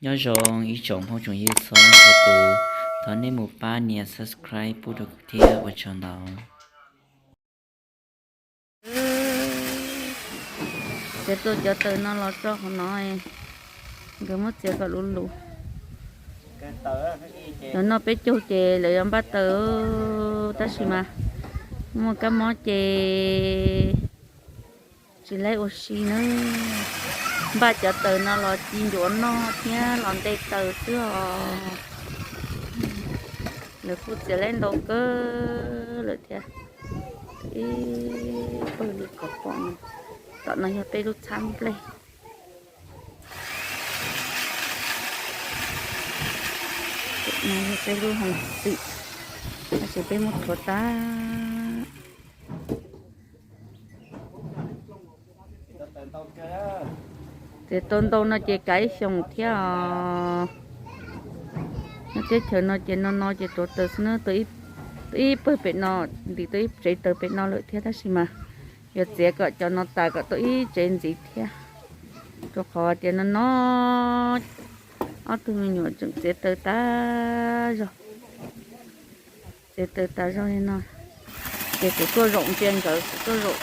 Nyob zoo ib tsoom phooj tsoom ywg txhua leej txhua tus, thov nej mus pab nias subscribe pub rau kuv thiab, ua tsaug ntau. Txiav tau cov taws no los tso qhov no, nkawd muab txiav kom luv luv. Cov no peb cug ces lawv yuav npaj taws, tab sis mas muaj kab mob ces tsis laib ua si na. Npaj cov taws no los ci ncuav noj thiab los nte taws xwb os. Lawv kuj txiav laib ntau kawg lawm thiab. Ib pawg li kom pom no, tom no yog peb lub txhab nplej. No yog peb lub hoov xwm, tab sis peb muab rhuav tag. Txiav tau ntau no ces kav ib xyoos thiab os. Nyob teb chaws no ces no no ces rhuav taws xwb na. Tau ib pawg pem no, ntim tau ib tsev taws pem no lawm thiab, tab sis mas yuav txiav kom cov no tas kom tau ib tsev ntxiv thiab, rau qhov tias no no ob tug me nyuam tseem txiav taws tas zog. Txiav taws tas zog li no, ces kuv tuaj zaum ntsia nkawd, kuv tuaj zaum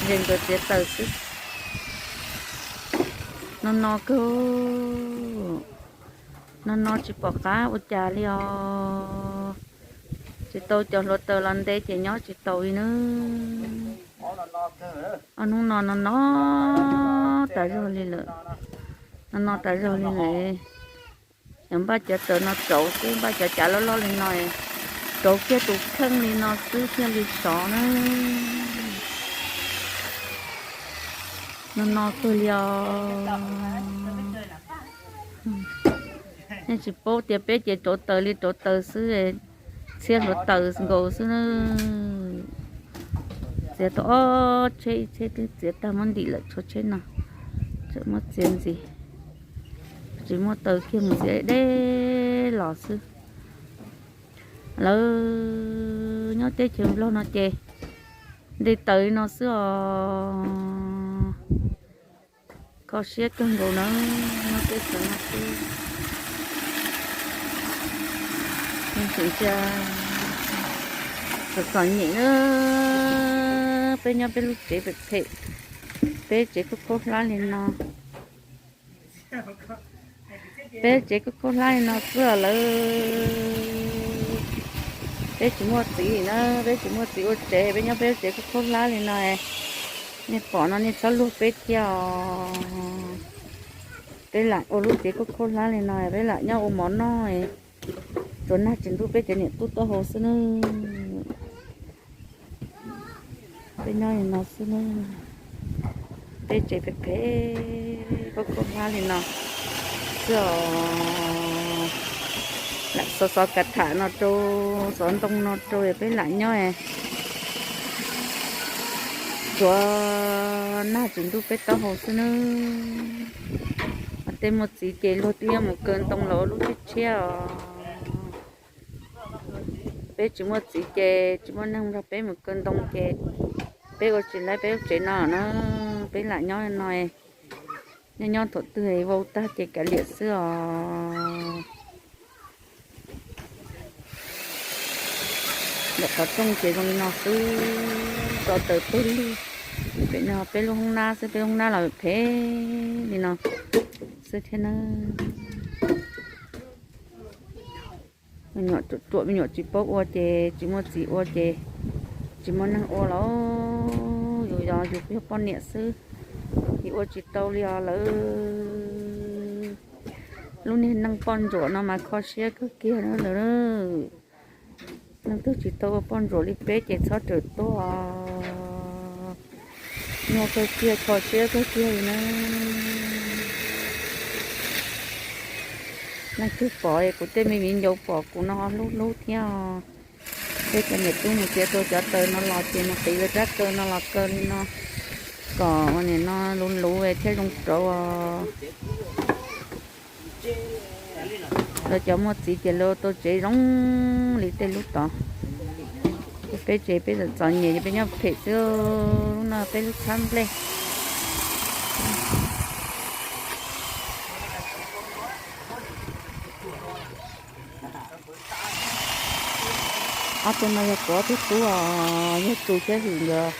ntsia nkawd txiav taws xwb. No no kawg, no no tsis pom qab ua cas li os. Tsis tau cov hluav taws los nte ces nyob tsis taus li na. Ob hnub no no no tas zog li lawm, no no tas zog li lawm. Yog npaj cov taws no rauv xwb, npaj cov cav loj loj li no, rauv kiag tus kheej li no xwb thiaj li sov na. No no kawg li os. Nej tsis paub tias peb ces rauv taws li rauv taws xwb, txhiab hluav taws nkaus xwb na. Txiav tau ob tsheb, ib tsheb twb txiav tag muab ntim lawm, tshuav tsheb no tseem muab txiav ntxiv. Tsis muaj taws kiag mus txiav deb los xwb. Lawv nyob teb chaws Nplog no ces nte taws li no xwb os. Kho siab kawg nkaus na, nyob teb chaws no xwb. Txom txom nyem na, peb nyob peb lub tsev phem phem, peb tsev khaub khaub hlab li no. Peb tsev khaub khaub hlab li no xwb lawm. Peb tsis muaj txiv na, peb tsis muaj txiv ua tsev, peb nyob peb lub tsev khaub khaub hlab li no. Nej pom no nej txhob luag peb thiab os. Peb lam ua lub tsev khaub khaub hlab li no, peb lam nyob ua mov noj, tsuas nag tsis ntub peb cov niam tub taub hau xwb na. Peb nyob li no xwb na, peb tsev phem phem khaub khaub hlab li no xwb os. Lam xov xov kav tham no rau, xov ntoo no rau, peb lam nyob, tsuas nag tsis ntub peb taub hau xwb na. Tej muaj txiv ces luag twb yuav mus kaw ntoo los ua lub tshiab tshiab os. Peb tsis muaj txiv ces tsis muaj neeg nrog peb mus kaw ntoo ces peb ua tsis laib peb lub tsev no na. Peb lam nyob no, nyob nyob thaum twg vau tag ces kav liam xwb os. Ntawm qhov rooj ces zoo li no xwb, tso taws pawg lug. Pem no peb lub hoob nab xwb, peb lub hoob nab los phem li no xwb thiab na. Me nyuam ruam ruam, me nyuam tsis paub ua ces tsis muaj txiv ua ces tsis muaj neeg ua los yus yog, yus yog poj niam xwb, yus ua tsis tau li os lawm. Lub niag neej poj ntsuam no mas kho siab kawg kiag na lawm. Leej twg tsis tau ua poj ntsuam li peb ces txhob rawm tuaj. Nyuaj kawg kiag, kho siab kawg kiag li na. Leej twg pom, kuv tej me viv ncaus pom kuv no hlub hlub thiab. Tej cov niam tub mus txiav tau cov taws no los ces mus qiv lawv rab kaw no los kaw li no, kom ua nim no luv luv thiab zoo rauv os. Lawv cov muaj txiv ces lawv tau tsev zoo li tej lub tod. Peb tsev peb txom txom nyem ces peb nyob phem xwb, lub no peb lub txhab nplej. Ob tug no yog kuv ob tug tub os, yog Tsu thiab Hwm nkawd.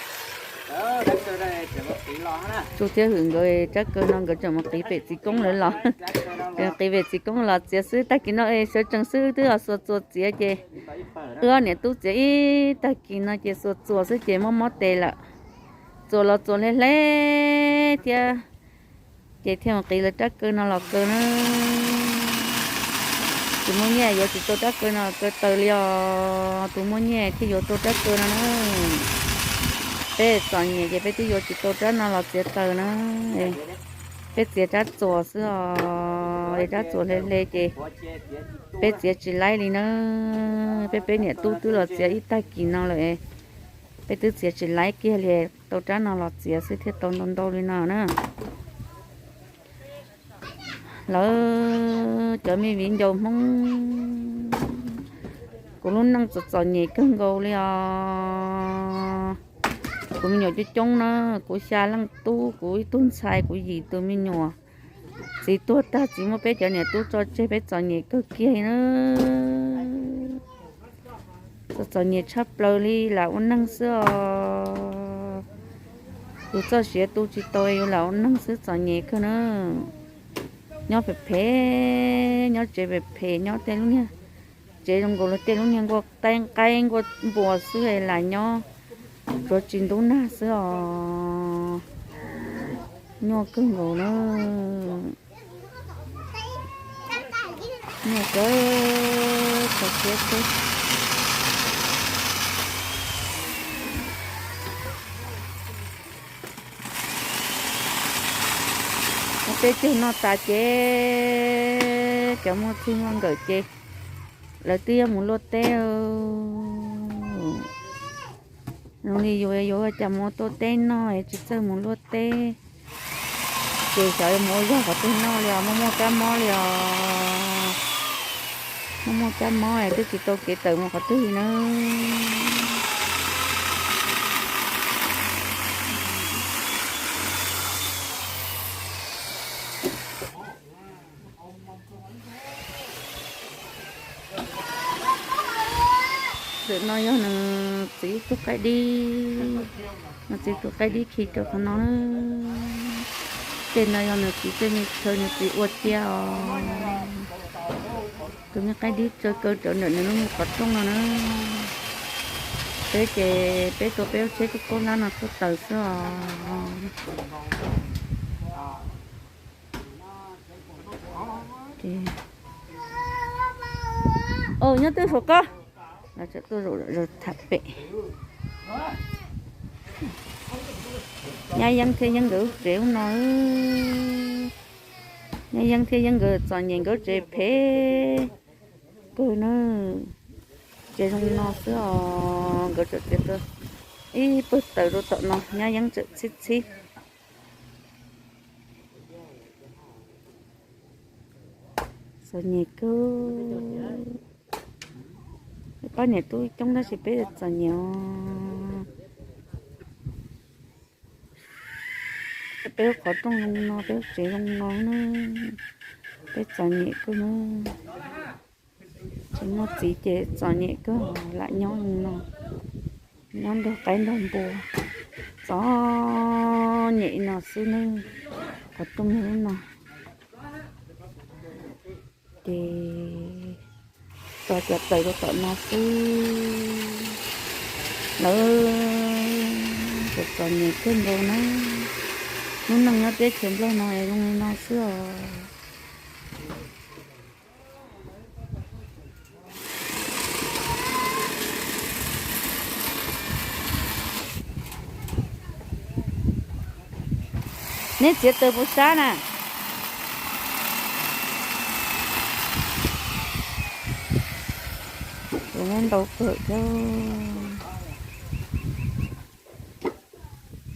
Tsu thiab Hwm nkawd rab kaw no nkawd tseem mus qiv pem txiv koob lawv los. Tseem qiv pem txiv koob los txiav xwb, tag kis no es sawv tsees xwb twb xuas txuas txiav ces wb ob niam tub txiav ib tag kis no ces xuas txuas xwb ces mob mob tes lawm. Txuas los txuas hle hle thiab, ces thiaj mus qiv lawv rab kaw no los kaw na. Tsis muaj nyiaj yuav tsis tau rab kaw no los kaw taws li os. Tus muaj nyiaj thiaj yuav tau rab kaw no na. Peb txom nyem ces peb twb yuav tsis tau rab no los txiav taws na. Peb txiav rab txuas xwb os, es rab txuas hle hle ces peb txiav tsis laib li na. Peb peb niam tub twb los txiav ib tag kis no lawm, peb twb txiav tsis laib kiag li, tau rab no los txiav xwb thiaj tau ntau ntau li no na. Lawv cov me viv ncaus Hmoob, kuv lub neej txom txom nyem kawg nkaus li os. Kuv me nyuam coob coob na, kuv xya leej tub, kuv ib tug ntxhais, kuv yim tus me nyuam. Txiv tuag tag txiv muab peb cov niam tub tso tseg, peb txom nyem kawg kiag na. Txom txom nyem tshaj plaws li, lam ua neeg xwb os. Yus txoj sia tu tsis tau, yus lam ua neeg xwb, txom nyem kawg na. Nyob phem phem, nyob tsev phem phem, nyob tej lub niag tsev zoo nkaus li tej lub niag nkuaj qaib nquab npua xwb es lam nyob, tsuav tsis ntub nag xwb os. Nyuaj kawg nkaus na. Nyuaj kawg, khav siab kawg. Ua peb caug noj tas ces cov muaj txij muaj nkawm ces lawv twb yuav mus luaj teb. Zoo li yus yuav ua cas mus ua tau teb noj es tsis txawj mus luaj teb, ces xyov yuav mus ua zog qhov twg noj li os, muaj muaj kab mob li os. Muaj muaj kab mob es twb tsis tau kev tawm mus qhov twg li na. Ntawm no yog nws txiv tus qaib dib, nws txiv tus qaib dib khi rau qhov no. Tej no yog nws txiv tej me chaw nws txiv ua cia os. Tus me qaib dib tsawv kaw rawv ntawm nws lub me qhov rooj no na. Peb ces peb tua peb lub tsheb tub koob lab no tuaj taws xwb os. Nyob twb saum koj, tuaj zaum tham pem. Nyab Yeeb thiab Yeeb nkawd lub tsev ub no. Nyab Yeeb thiab Yeeb nkawd txom nyem, nkawd tsev phem kawg na. Tsev zoo no xwb os, nkawd tseem txiav ib pawg taws rau tom no, Nyab Yeeb tseem txhib txhib. Txom nyem kawg. Pab niam tub coob tab sis peb txom nyem os. Peb lub qhov rooj zoo no, peb lub tsev zoo no na, peb txom nyem kawg na. Tsis muaj txiv ces txom nyem kawg, lam nyob zoo no, nyob nrog qaib nrog npua, txom nyem no xwb na. Qhov rooj lub no ces tso cov taws rau tom no xwb. Lawv txom txom nyem kawg nkaus na. Lub neej nyob teb chaws Nplog no es zoo li no xwb os. Neb txiav taws puas sab na? Tus no ntau kawg thiab.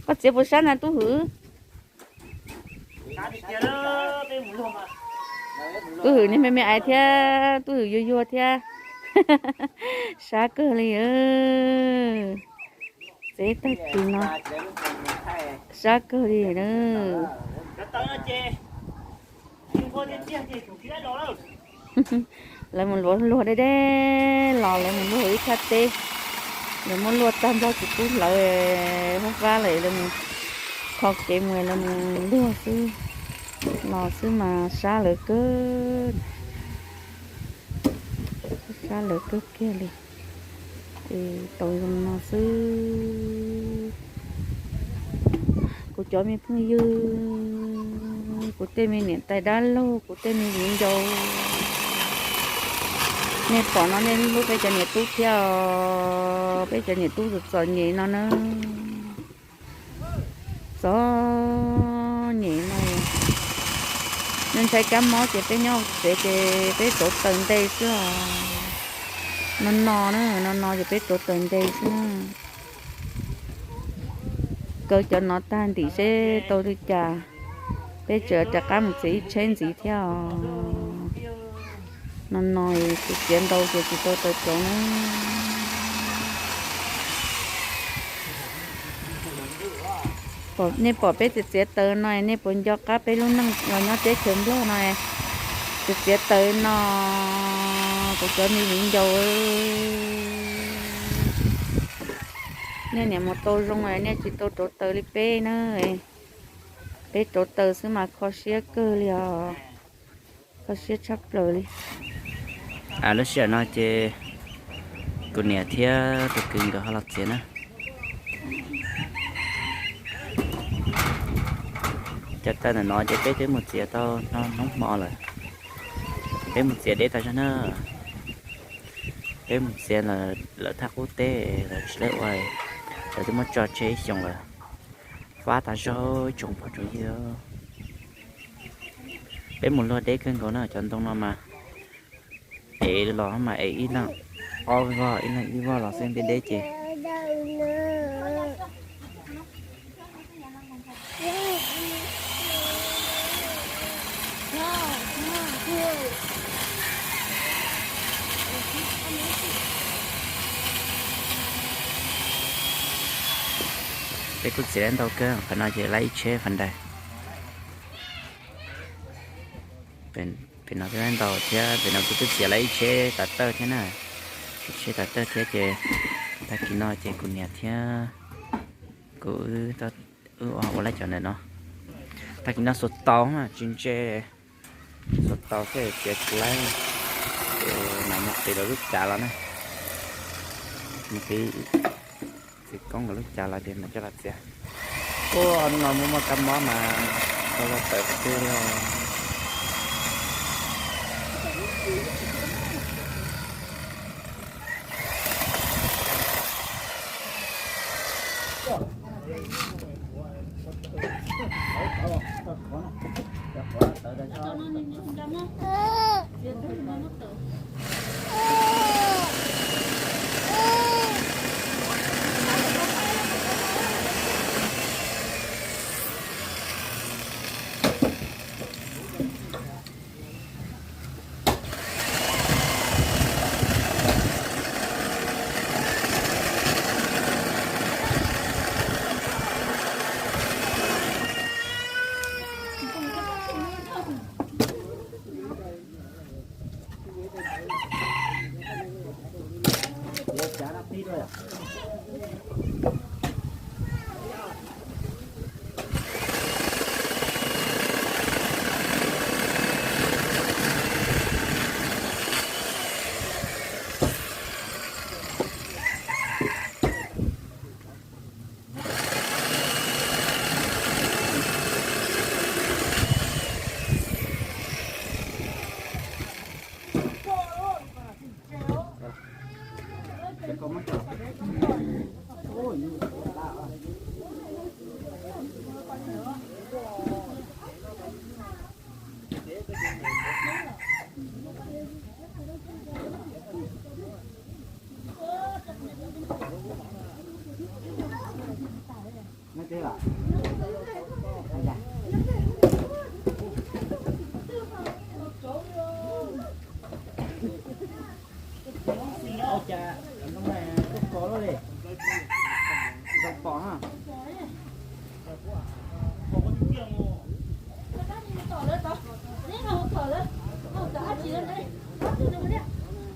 Koj txiav puas sab na Tub Hwm? Tub Hwm niag me me ais thiab, Tub Hwm yuag yuag thiab. Sab kawg li. Txiav tag kis no sab kawg li na. Lawv mus luag luag deb deb los lawv mus luag ib thaj teb, lawv muab luaj tag nrho tsis pub hlawv, fab fab lawm lawv mus kho kev mus lawv mus luag xwb, los xwb mas sab lawv kawg, sab lawv kawg kiag li. Tau zoo no xwb. Kuv cov me phooj ywg, kuv tej me niam tais dab laug, kuv tej me viv ncaus, nej pom no nej hlub peb cov niam tub thiab os. Peb cov niam tub txom txom nyem no na, txom nyem no. Nej ntshai kab mob ces peb nyob hauv tsev ces peb rauv taws nte xwb os. No no na, no no ces peb rauv taws nte xwb na. Kaw cov no tag ntim seb tau li cas, peb tseem rov qab mus txiav ib tsheb ntxiv thiab os. No no txiav txiav ntau ces tsis tau taws rauv na. Nej pom peb txiav txiav taws no nej puas nco qab peb lub neej los nyob teb chaws Nplog no? Txiav txiav taws no, kuv cov me viv ncaus, nej niam mus tau zoo nej tsis tau rauv taws li peb na. Peb rauv taws xwb mas kho siab kawg li os, kho siab tshaj plaws li. Lub sij hawm no ces kuv niam thiab tus kwv nkawd ho los txiav na. Cov taws ntawm no ces peb twb mus txiav tau hnub hmo lawm. Peb mus txiav deb tas zog na. Peb mus txiav lawm thaj qub teb lawv tsis lawv ua, lawv twb muab tso tseg ib xyoos lawm. Fab tas zog tsoom phooj tsoom ywg. Peb mus luag deb kawg nkaus na, cov ntoo no mas ev los mas ev ib leeg ob vog ib leeg ib vog los xwb ntiaj deb ces. Peb kuj txiav ntau kawg, qhov no ces laib ib tsheb fas daws. Pem no twb laib ntau thiab, pem no kuv twb txiav laib ib tsheb tav tawj thiab na. Ib tsheb tav tawj thiab ces tag kis no ces kuv niam thiab kuv wb ua laib cov ntawm no. Tag kis no xuas tau mas tsis ntse, xuas tau thiaj txiav tsis laib. Ces mam mus qiv lawv lub cav los na, mus qiv txiv koob nkawd lub cav los ces mam coj los txiav. Ua no muaj muaj kab mob mas tau los tawm qhov twg li.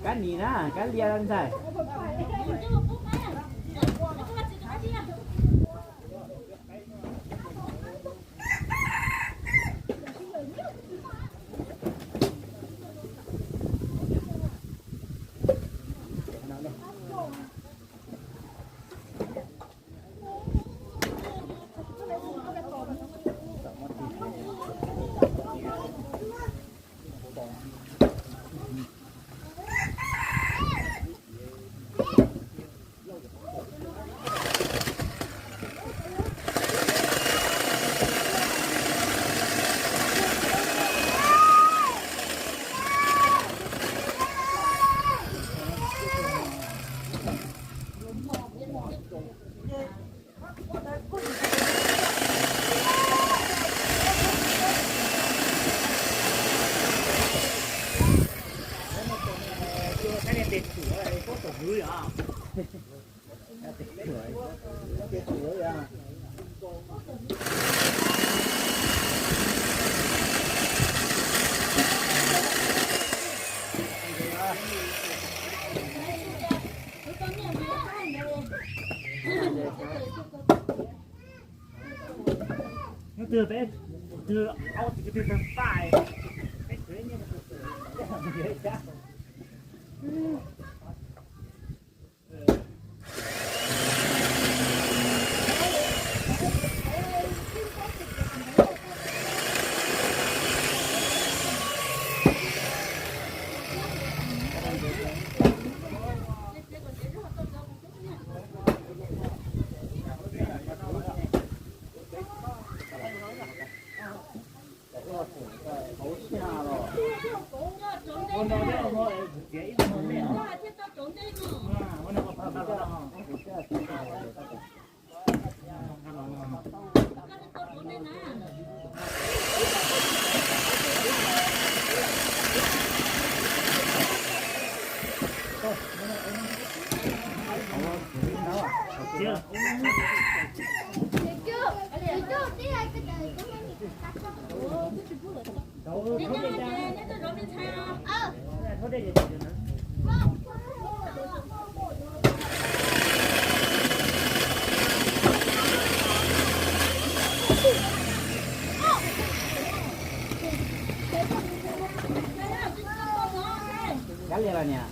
Cá nì na, cá lia ntxhais. Hnub twg peb, hnub twg ob tug twg tag paj, peb khwv nyiaj. Cá lia los niam.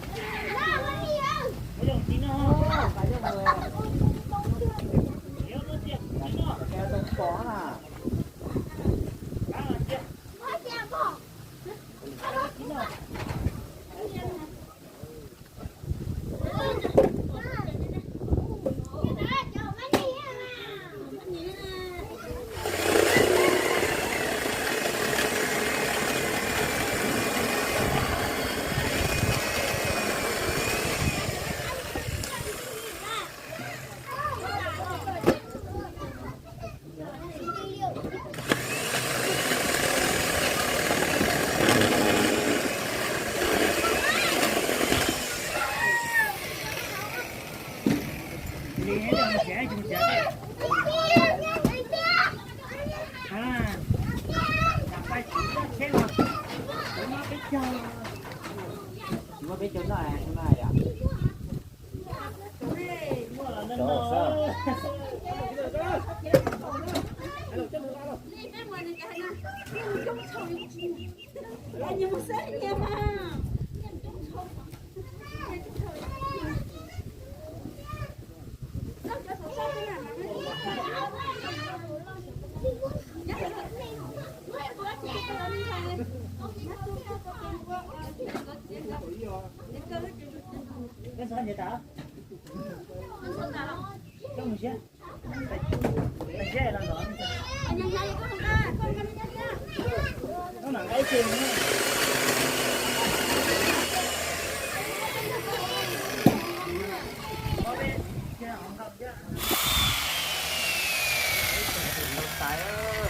Muab peb caug noj, noj yom.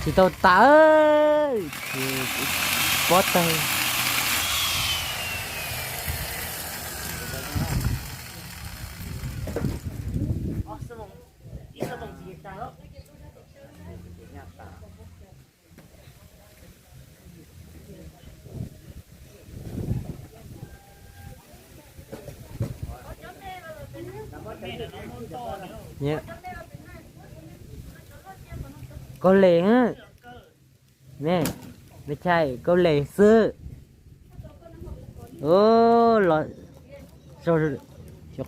Tsis tau tas, pob tawg. Kaus lim, me, me chais, kaus lim xwb. Los xyov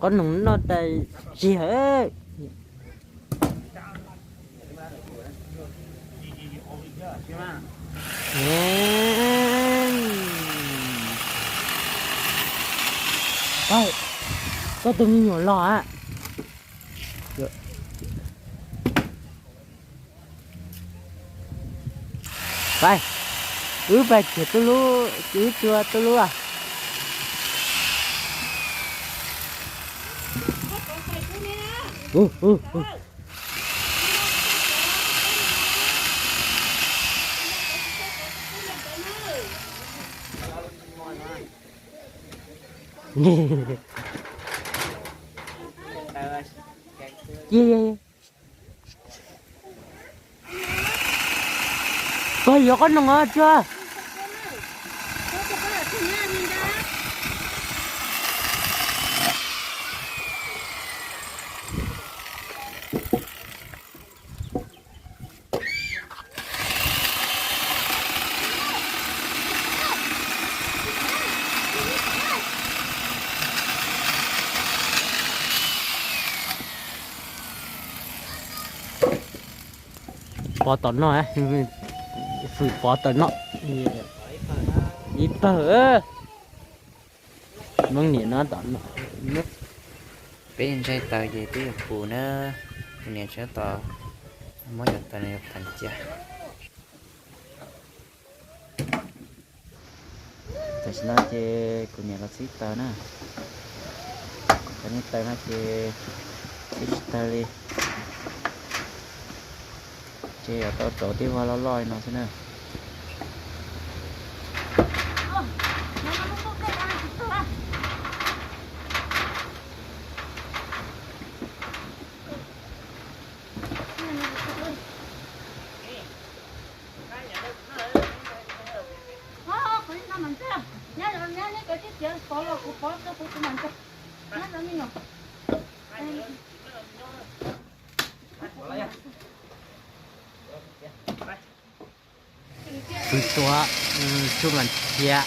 qhob noom noj tas tsis hawm. Koj tus me nyuam los a. Pais, wb pais txiav tuj lub, wb cua tuj lub a. Koj yuav qhob noom os tsuag. Pov tom no, fwm pov tom no. Ib pawg, Hmoob niam no tom no. Peb ntsaig taws ces twb yuav pus na, kuv niam tseem tos muab cov taws no yuav phees cia. Tam sim no ces kuv niam los txhib taws na. Cov niag taws no ces txhib tsis tag li. Ces yuav tau rauv tib vag loj loj li no xwb na. Tus tuav, tsuj mas thiab.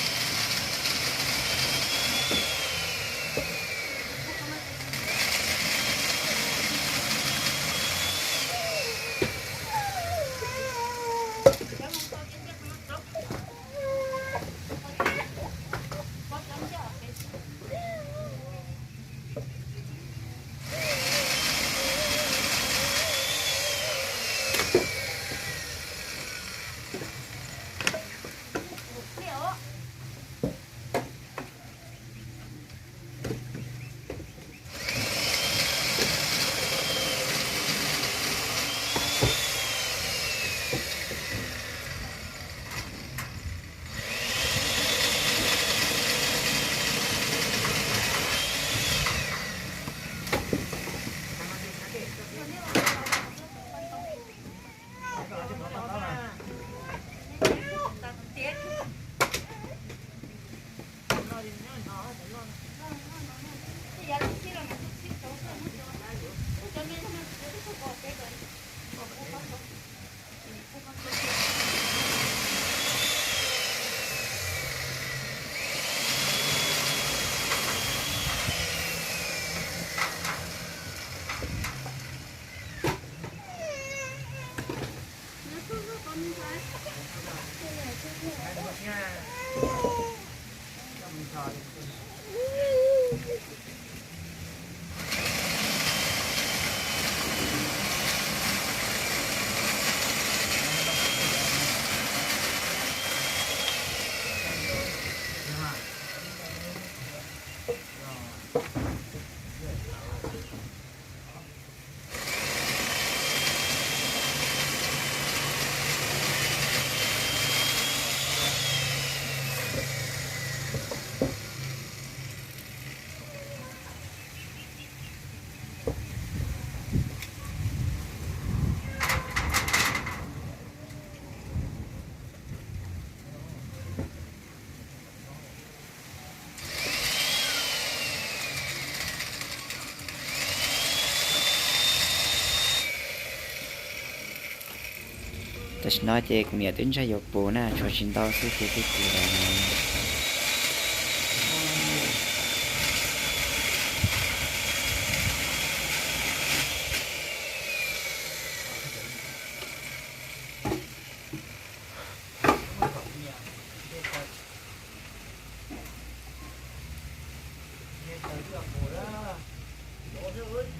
Tam sim no ces kuv niam twb ntshai yuav puv na, tshuav tsis ntau xwb ces twb puv lawm.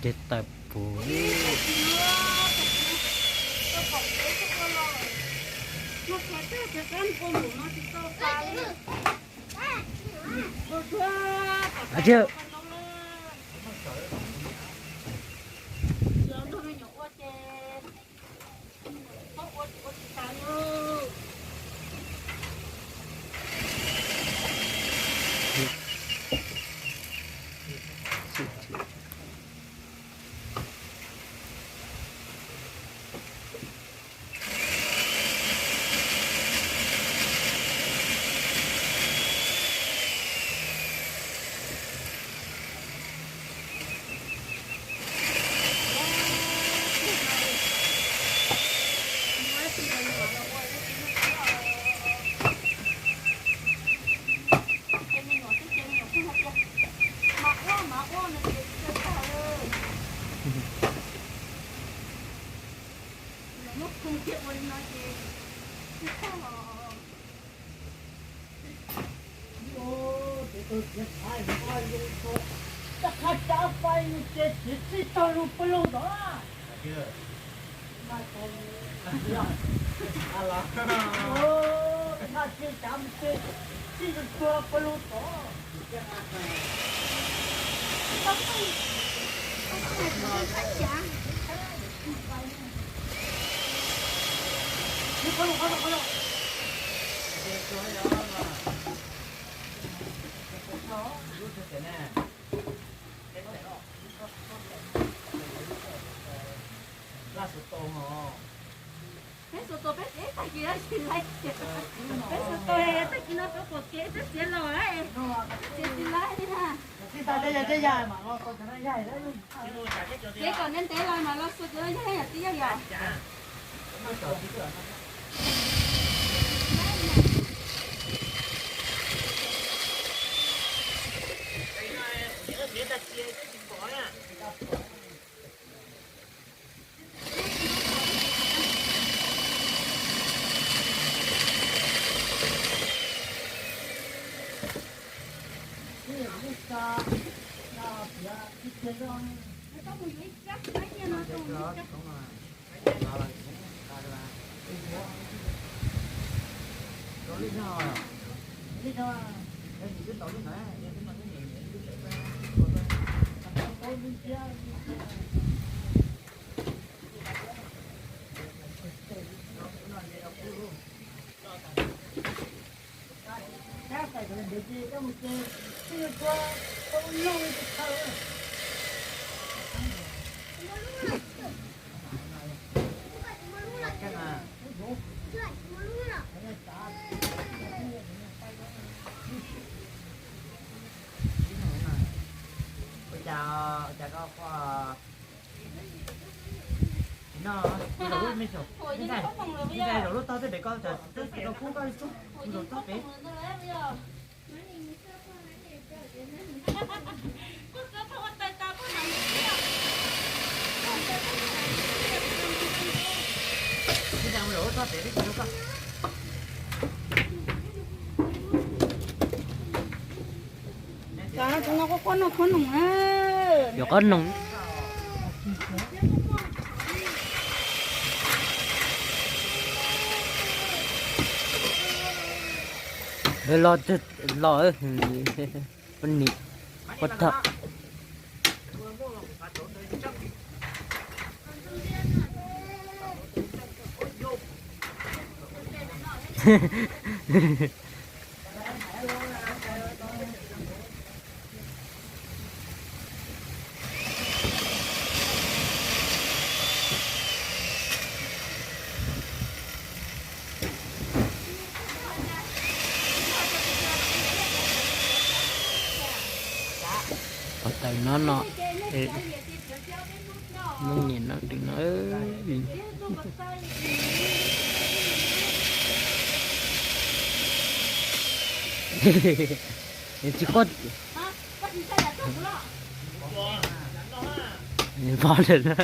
Ces tawm puv. Tab qab tsav fais ces txiav txij tag lug pawg lug tod. Txiav txij tsav mus ces txij tag pawg lug tod. Peb xav tau peb txiav tag kis no tsis laib, peb xav tau tag kis no tau pom kev peb txiav los, peb txiav tsis laib li na. Kev kom ntev ntev los mam los xua cov no yog yam tib yog yom. Ua cas, ua cas koj, no, zaum lub tog tej pem koj, twb tsis tau kub koj ib tug, zaum tog pem. Ib zaug zaum lub tog pem twb tsis tau koj. Cov no qub qub no qub noog na. Yuav qub noog. Los, los, poj niam, poj thawm. Pov tawm no no, muaj niam no dwm no. Tsis quaj. Pov lawm na.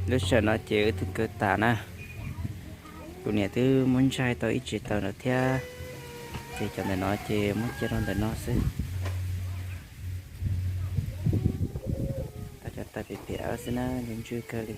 Lub sij hawm no ces wb twb kaw tas na. Kuv niam twb muab ntsaig tau ib tsev taws ntawd thiab, ces cov ntawm no ces muab cia rau ntawm no xwb. Tau cov taws pem pem xwb na, ntsws kawg li.